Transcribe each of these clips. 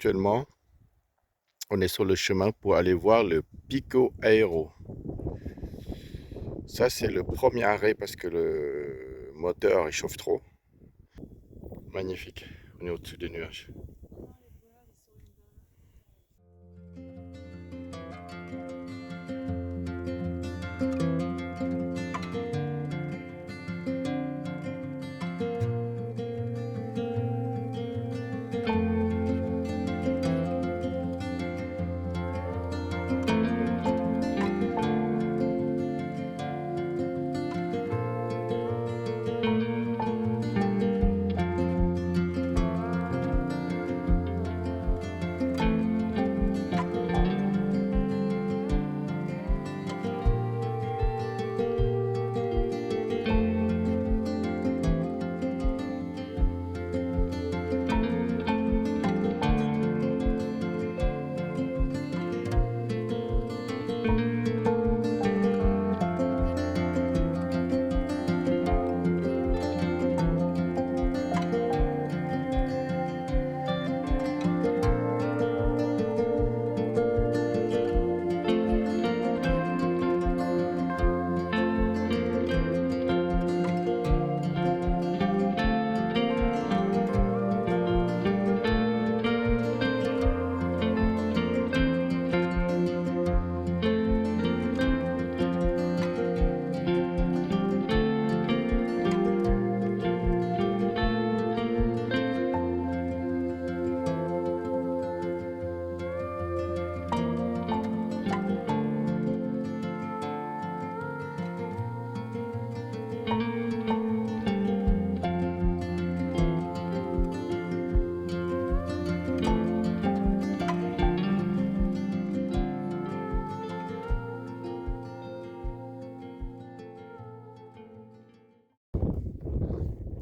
Actuellement, on est sur le chemin pour aller voir le Pico Aero. Ça, c'est le premier arrêt parce que le moteur, il chauffe trop. Magnifique, on est au-dessus des nuages.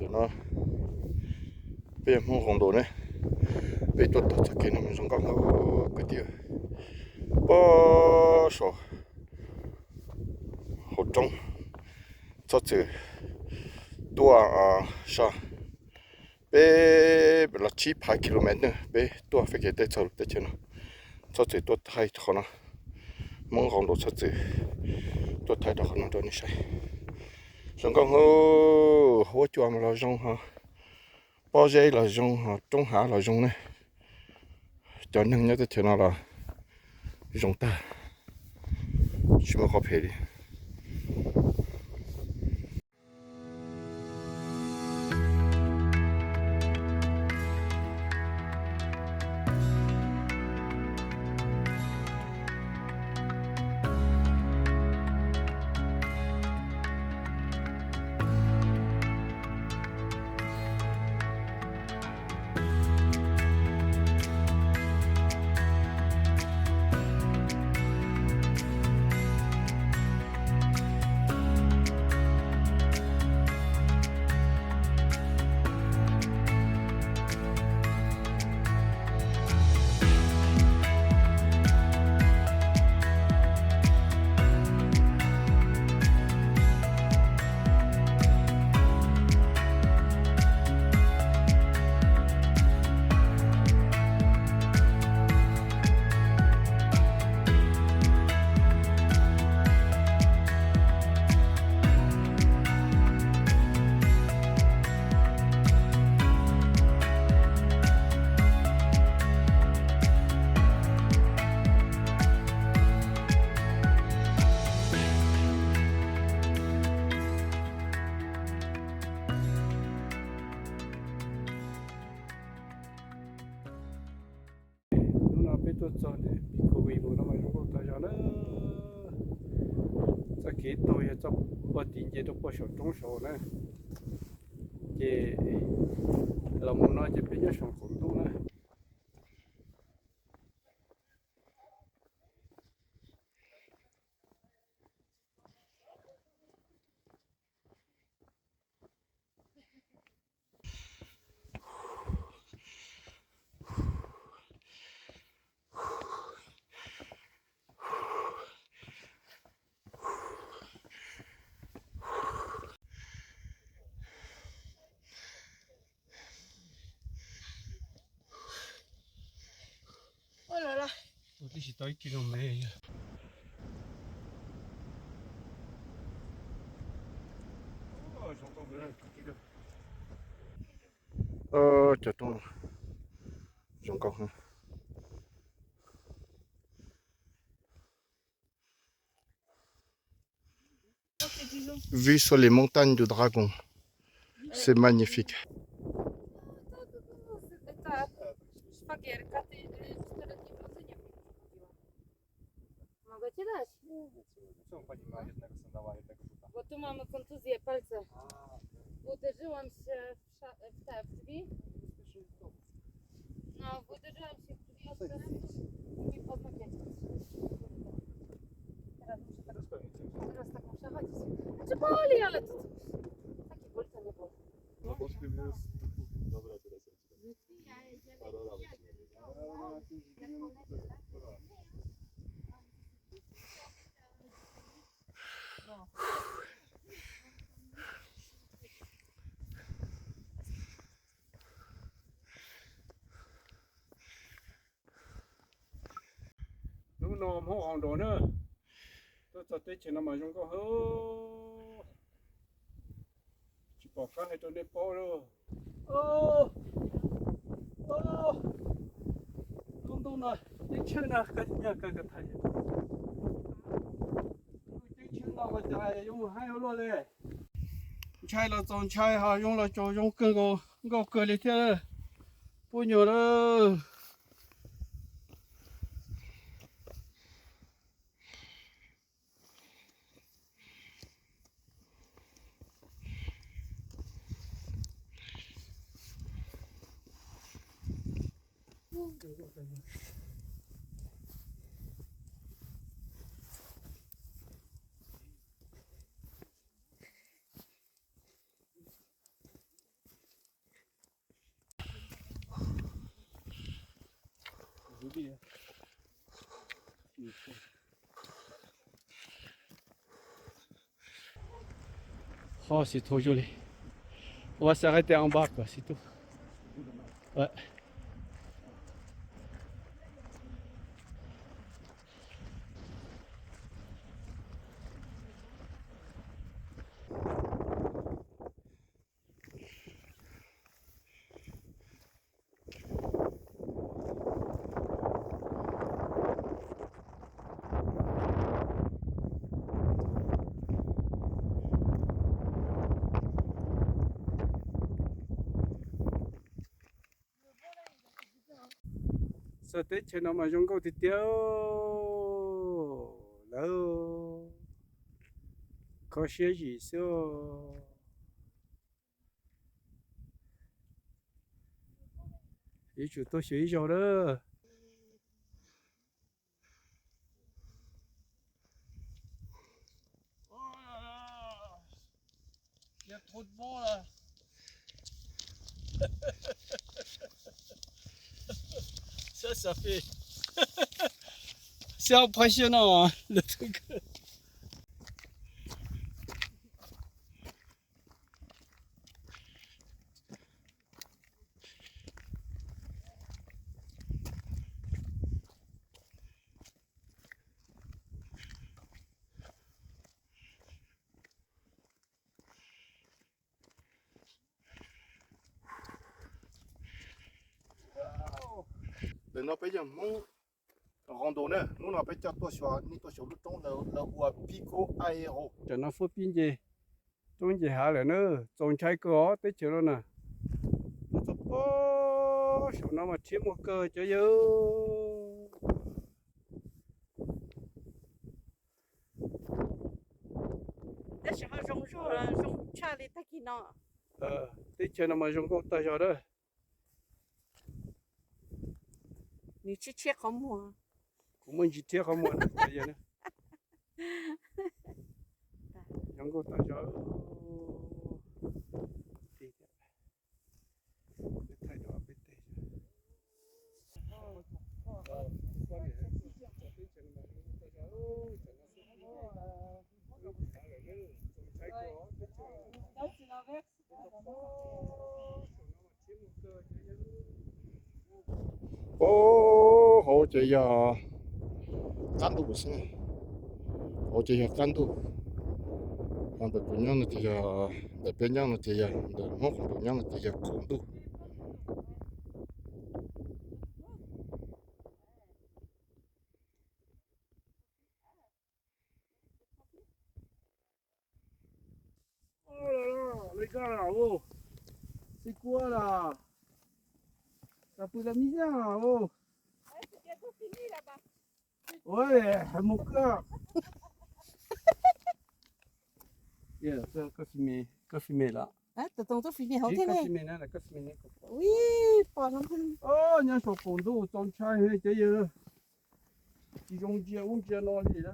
Tus no peb yog Hmoob Qhoo Ntoos ne, peb tuaj txog txoj kev no mas zoo nkauj heev kwv tij. Puag saum hauv roob, txhob txwm tuaj sa peb los tsib phav kilomev ne, peb tuaj feb kev teb txog lub teb chaws no. Txhob txwm tuaj thaij qhov no, Hmoob Qhoo Ntoos txhob txwm tuaj thaij rau qhov no rau nej saib. Zoo nkauj heev, huab cua mas los zoo ho, pob zeb los zoo ho, roob hav los zoo ne. Cov neeg nyob teb chaws no los zoo tag, tsis muaj qhov phem li. Hnub no peb tuaj txog ntawm Pico Vivo no mas zoo nkauj tag zog na. Txoj kev taug yog txoj puag tim nce rau puag saum roob saud na. Ces los mus no ces peb nyob saum qaum ntuj na. Twb tsis tau ib kis lus mev. Cov rooj zoo nkauj heev. Vue sur les montagnes du Dragon. C'est magnifique. Mogę ci dać? Czemu pani ma jednego sandała, jednego buta? Bo tu mam kontuzję palca. A, okej. Uderzyłam się w, sza- w te, w drzwi. Muszę pomóc. No, uderzyłam się w drzwi jeszcze raz, to mi paznokieć. Teraz muszę tak, teraz tak muszę chodzić. Znaczy boli, ale to, to taki ból to nie boli. No bo z tym jest. Dobra, teraz ja ci dam. Parola. Hnub no Hmoob Haus Nraug na, tuaj txog teb chaws no mas zoo nkauj heev. Tsis pom qab hais rau nej paub lauj. Lub ntuj no ceeb tsheej na, koj tsis nyiam kawg koj thaij. Lub ceeb tsheej no mas cas yuav mus haib ua luaj li. Ntshai los txaus ntshai, ho zoo los tsaus zoo kawg nkaus, nkauj kawg li thiab. Pub nyuag lawm. Ho xis thus zoo li, ua xav hais tias npaj kom xis thus. Txog teb chaws no mas zoo nkauj tiag tiag lawm, kho siab zim xwb. Yuav tsum tuaj xyuas ib zaug lawm. Xyov phaj xyov no lawm. Ntawm no peb yog Hmoob Hos Ntus na, hnub no peb coj tuaj xyuas, nej tuaj xyuas lub roob lawv hu ua Pico Aero. Tam no fuab pib nce roob nce hav lawm na, txaus ntshai kawg os teb chaws no na. Tuaj txog pem saum no mas rhiab muag kawg cov yawg. Tab sis ho zoo zog, zoo tshaj li tag kis no. Teb chaws no mas zoo nkauj tag zog na. Nws tshiab tshiab qhov muag. Kuv muaj ntsis rhiab qhov muag na. Zoo nkauj tag zog. Ub, hauv Ces yog qab ntuj xwb, hauv ces yog qab ntuj. Ho ntawm kuv nyob no ces yog, ntawm peb nyob no ces yog, ntawm Hmoob qhov ntawm nyob no ces yog qaum ntuj. Ôi là là, lên cao nào ô. Xí cua là. Cà phê là mít nhá ô. Ôi, một cưa. Kìa, sao có phim mê, có phim mê lắm. Hả? Tụi Tùng có phim mê hậu Chứ thế có này. Phim mê nó là có phim mê nó cũng Ui, pom lắm. Ơ, nhá sổ khổ đủ trong chai hơi chứ giờ. Tsis zoo ntsia ub ntsia no li na.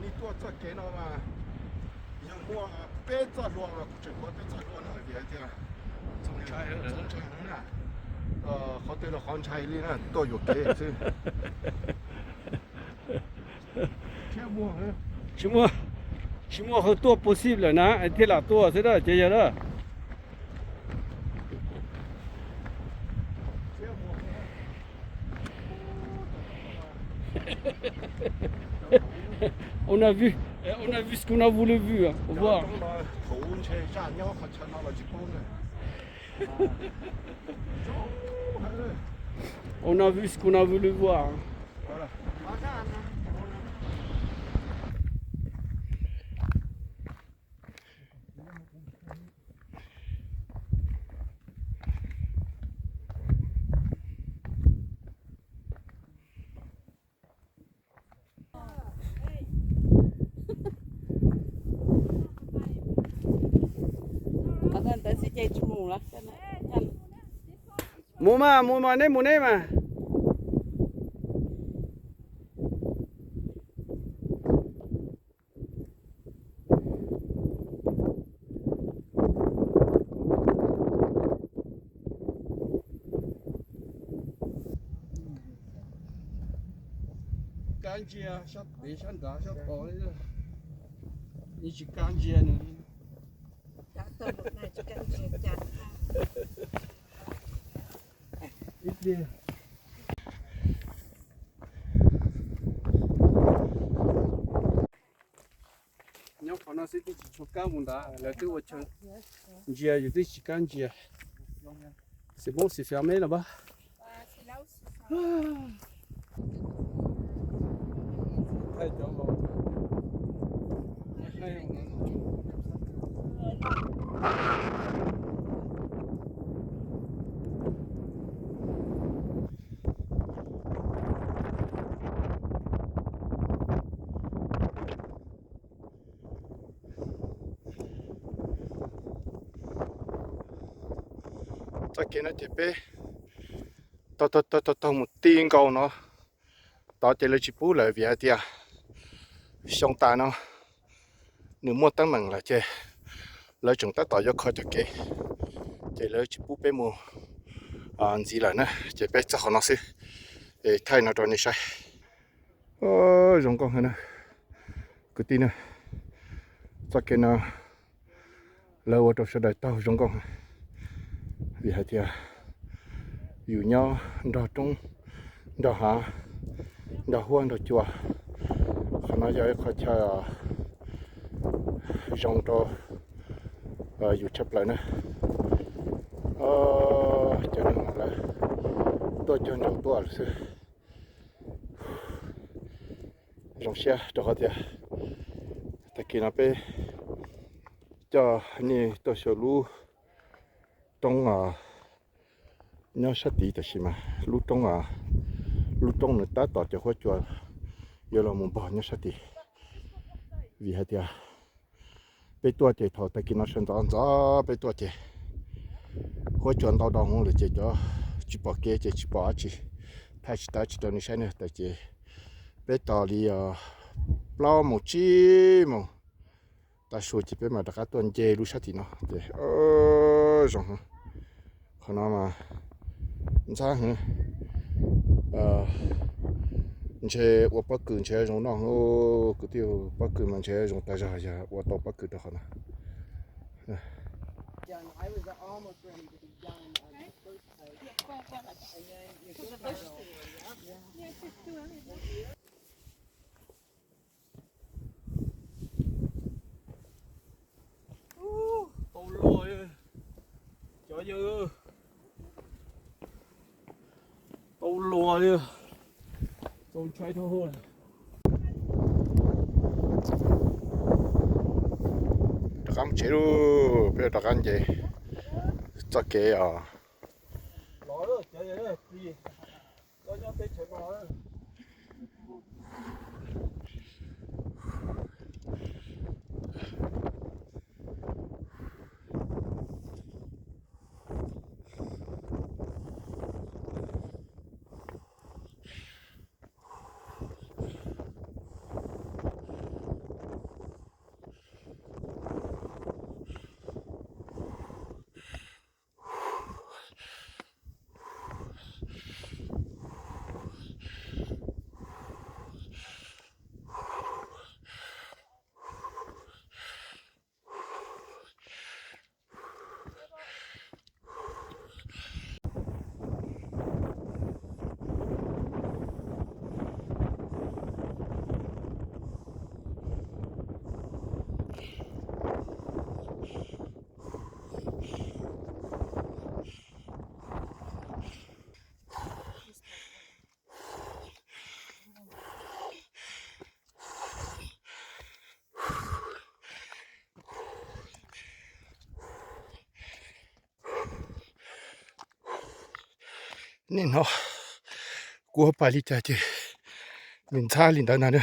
Nej tuaj txoj kev no mas yog muaj peb txoj hlua los kuv tseem muaj peb txoj hlua no vim hais tias txaus ntshai heev na. Qhov twg los qhov ntshai li na, tuaj yuam kev xwb. Tsis muaj, tsis muaj qhov tuaj posible na, thiaj lam tuaj xwb na, ces yog na. On a vu, on a vu ce qu'on a voulu vu, hein. Au revoir. On a vu ce qu'on a voulu voir, hein. Mus mas, mus mas, neb mus neb mas. Kab ntsia sab pem sab nrad sab tod li, yeej tsis kab ntsia nws li. Ib pliag. Nyob qhov no xwb twb tsis tshua kab mus ntawd, lawv twb ua chaw ntsia, yus twb tsis kab ntsia. C'est bon, c'est fermé là-bas. Txoj kev no ces peb taug taug taug taug mus ti nkaus no tod ces lawv tsis pub lawm vim hais tias xyoo tas no nws muaj teeb meem lawm ces lawv tseem tab tom yuav kho cov kev, ces lawv tsis pub peb mus ntxiv lawm na, ces peb txog qhov no xwb, es thaij no rau nej saib. Zoo nkauj heev na kwv tij na, txoj kev no lawv ua rau sawv daws taug zoo nkauj heev, vim hais tias yus nyob nrog roob, nrog hav, nrog huab nrog cua. Qhov no yog ib qho chaw zoo rau yus tshaj plaws na. Cov neeg no lawv tuaj cog ntsaum tuaj lawm xwb. Zoo siab rau qhov tias tag kis no peb coj nej tuaj xyaum lub roob nyob sab tid, tab sis mas lub roob, lub roob nws tab tom cov huab cua yuav los mus npog nyob sab tid. Vim hais tias peb tuaj ces thaum tag kis no sawv ntxov ntxov peb tuaj ces huab cua ntau dhau hwv lawm ces cov tsis pom kev ces tsis pom dab tsi, thaij tsis tau dab tsi rau nej saib na. Tab sis ces peb tos li plaub moos tsib moos tav su ces peb mam rov qab tuaj nce lub sab tim no ces zoo. Qhov no mas ntxhab heev. Ntshe ua pob kws ntshe zoo noj heev, kwv tij, pob kws mas ntshe zoo tas zog yog ua tau pob kws rau qhov no. Tau luag li, cov yawg, tau luag li, tau ntshai dhau. Rov qab mus tsev lauj, peb rov qab nce txoj kev os. Nej hnov kuv pais li cas ces nws ntxhab li ntawd ntag na.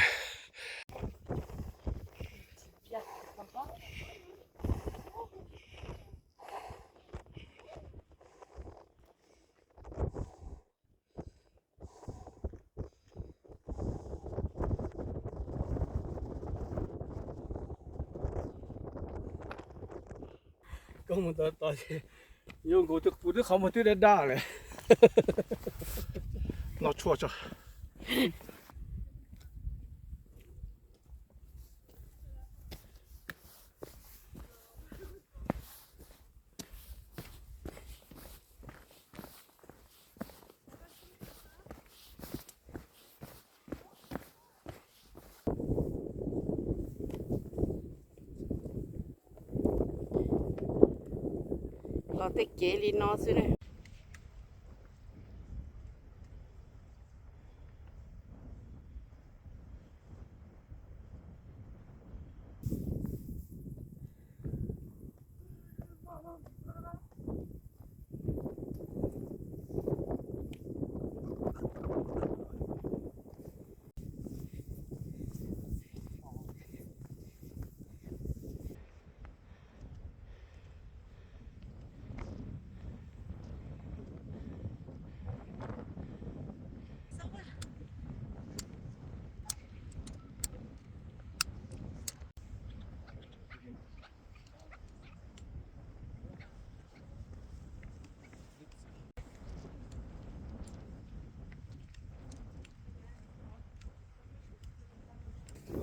Koj mus tod tod ces yuav nkaus kuv twb qhov muag twb daj daj lawm. Noj tshuaj tso. Los tej kev li no xwb na.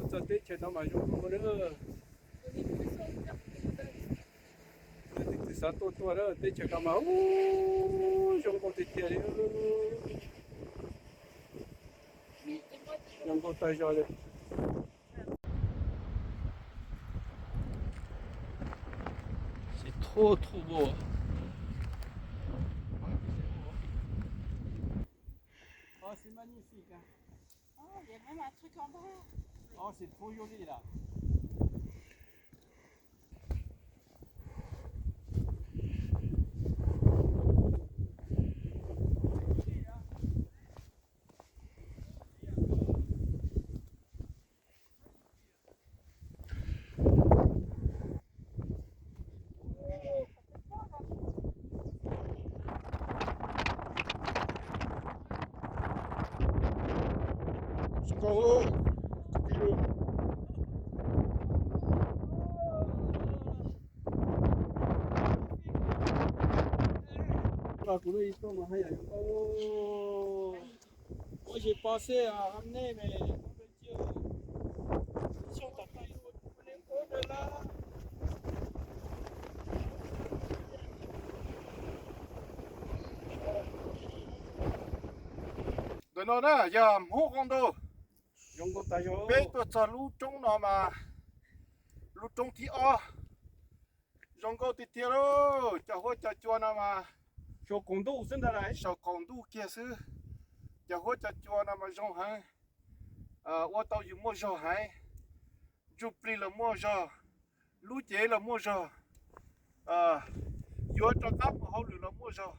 Txog teb chaws no mas zoo nkauj na. Leej twg xav tuaj tuaj na, teb chaws no mas zoo nkauj tiag tiag li. Zoo nkauj tag zog li. C'est trop, trop beau. Oh, c'est magnifique, hein. Oh, il y a même un truc en bas. Oh, c'est trop joli, là. Zoo nkauj, kwv tij. Kuv lub ib tuaj mas haj yam zoo nkauj. Ua tsis pom xwb, nej me. Ntawm no na yog Hmoob Qoo Ntuj. Peb tuaj txog lub roob no mas, lub roob thib ob. Zoo nkauj tiag tiag lauj, cov huab cov cua no mas saum qaum ntuj xwb ntag, saum qaum ntuj kiag xwb. Cov huab cov cua no mas zoo heev, ua tau yus muaj zog heev. Ntsuj plig los muaj zog, lub cev los muaj zog, yuav rov qab mus hauj lwm los muaj zog.